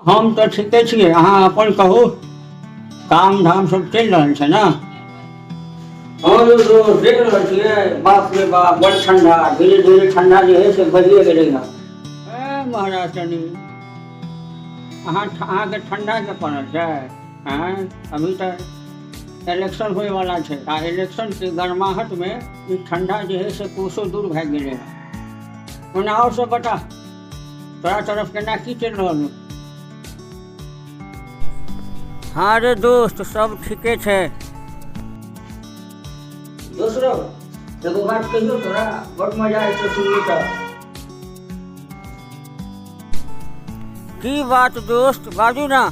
हम तऽ ठीके छियै, अहाँ अपन कहू, काम धाम सब चलि रहल छै ने? हँ यौ दोस्त, देख रहल छियै, बाप रे बाप, बड़ ठंडा, धीरे धीरे ठंडा जे है से बढ़िए गेलै हँ। ए महाराज रानी, अहाँके ठंडा के पड़ल छै? आँय, अभी तऽ इलेक्शन होइवला छै आ इलेक्शन के गर्माहट में ई ठंडा जे है से कोसो दूर भए गेलै हँ। ओना आओर सब बता, तोरा तरफ केना की चलि रहल है? हाँ रे दोस्त, सब ठीके छै। दोसरो एगो बात कहियो, तोरा बड़ मजा एतौ सुनली तऽ। की बात दोस्त, बाजू ना।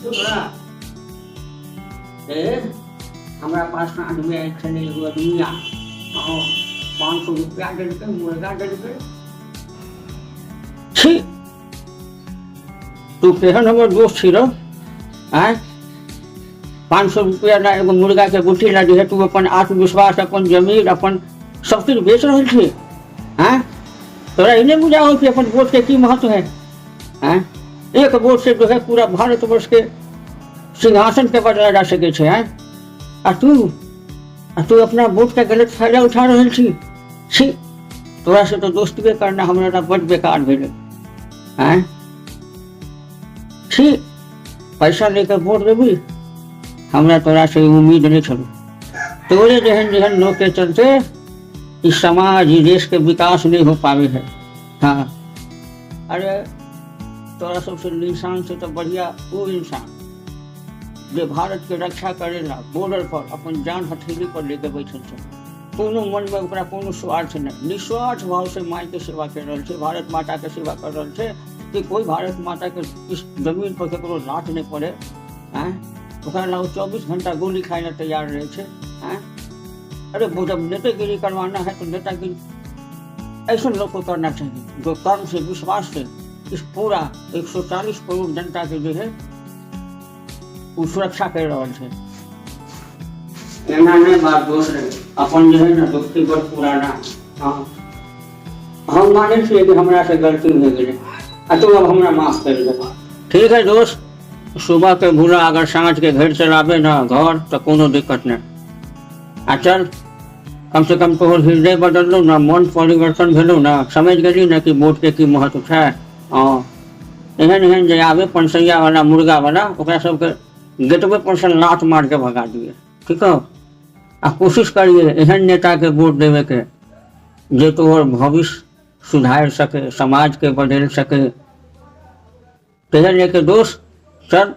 तोरा ए हमरा पास साँझमे आयल छलै एगो आदमिया। हँ, 500 रुपया देलकै, मुर्गा देलकै। छी, तू केहन हमर दोस्त छी रौ? आँय, 500 रुपया ला, एगो मुर्गाके गुट्टी ला जे है तू अपन आत्मविश्वास, अपन जमीन, अपन सब किछु बेच रहल छी? आँय, तोरा ई नहि बुझा हो कि अपन वोटके की महत्व है? आँय, एक वोट से जो है पूरा भारतवर्ष के सिंहासन के बदला जा सकै छै। आँय, आ तू अपना वोट के गलत फायदा उठा रहल छी। छी, तोरा से तो दोस्तीए करना हमरा ला बड बेकार भेलै। आँय, छी, पैसा लेकर वोट देबी? हमरा तोरा से उम्मीद नहीं छल। तोरे जेहन जेहन लोग के चलते ई समाज, ई देश के विकास नहीं हो पावे है। हाँ, अरे तोरा सबसे इंसान से तो बढ़िया वो इंसान जे भारत के रक्षा करेला बॉर्डर पर अपन जान हथेली पर लेके बैठल छै। कोनो मनमे ओकरा कोनो स्वार्थ नहि, निस्वार्थ भाव से माय के सेवा कर रहल छै, भारत माता के सेवा कर रहल छै कि कोई भारत माता के इस जमीन पर ककरो लात नहि पड़े। आँय, ओकरा ला ओ 24 घंटा गोली खाय ला तैयार रहै छै। आँय, अरे वो जब नेतागिरी करवाना है तो नेतागिरी ऐसे लोग को करना चाहिए जो कर्म से, विश्वास से इस पूरा 140 करोड़ जनता के जो है ओ सुरक्षा कर रहल छै। एना नहि बात दोस्त रे, अपन जे है ने दोस्ती बड़ पुराना। हँ, हम मानै छियै कि हमरा से गलती भए गेलै आ तू अब हमरा माफ करि दे। ठीक है दोस्त, सुबह के भूला अगर साँझ के घर चलाबे ना घर तऽ कोनो दिक्कत नहि। आ चल, कम से कम तोहर हृदय बदललो ना, मन परिवर्तन भेलो ना, समझ गेली ना कि वोट के की महत्व छै। हँ, एहन एहन जे आबे पंसैया वाला, मुर्गा वाला, ओकरा सबके गेटवे पर से लात मार के भगा दिए। ठीक हो? आ कोशिश करिए एहन नेता के वोट देवे के जे तोहर भविष्य सुधार सके, समाज के बदल सके। तेहन लेके दोस्त चल,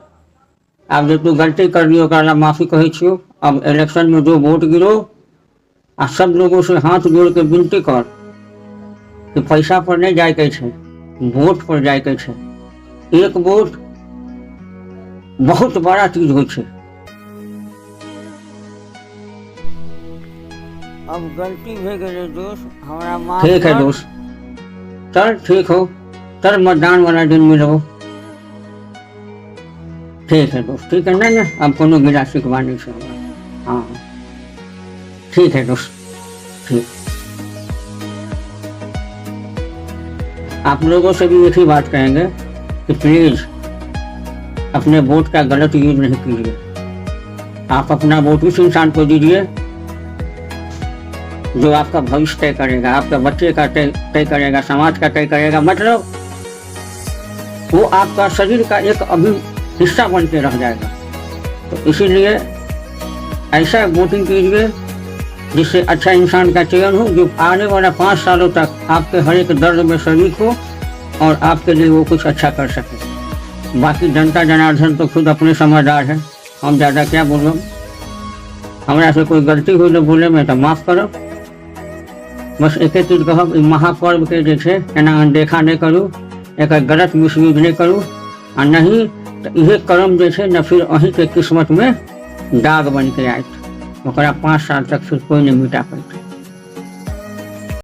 आब जे तू गलती कर लियो ओकरा ला माफी कहै छियो। अब इलेक्शन में जो वोट गिरो आ सब लोगों से हाथ जोड़ के विनती कर कि पैसा पर नहीं जाय के छै, वोट पर जाय के छै। एक वोट बहुत बड़ा चीज होइ छै। अब गलती भए गेलै दोस्त, हमरा माफ ठीक है दोस्त, चल ठीक हो, चल मतदान वाला दिन मिलबो। ठीक है दोस्त, ठीक है। नहीं नहीं, अब कोनो गिला शिकवा नहीं छै हमरा। हाँ, ठीक है दोस्त, ठीक। आप लोगों से भी एक ही बात कहेंगे कि प्लीज अपने वोट का गलत यूज नहीं कीजिए। आप अपना वोट उस इंसान को दीजिए जो आपका भविष्य तय करेगा, आपके बच्चे का तय तय करेगा, समाज का तय करेगा। मतलब वो आपका शरीर का एक अभिन्न हिस्सा बन के रह जाएगा। तो इसीलिए ऐसा वोटिंग कीजिए जिससे अच्छा इंसान का चयन हो, जो आने वाला 5 सालों तक आपके हर एक दर्द में शरीक हो और आपके लिए वो कुछ अच्छा कर सके। बाकी जनता जनार्दन तो खुद अपने समझदार है, हम ज़्यादा क्या बोलो। हमरा से कोई गलती हुई तो बोले में तो माफ करब। बस एके चीज कहब, ई महापर्व के जे छै एना अनदेखा नहि करू, एकर गलत मिसयूज नहि करू आ नहीं तऽ इहे कर्म जे छै ने फिर अहीँके किस्मतमे दाग बनिके आयत। ओकरा 5 साल तक फिर कोई नहि मिटा पैतै।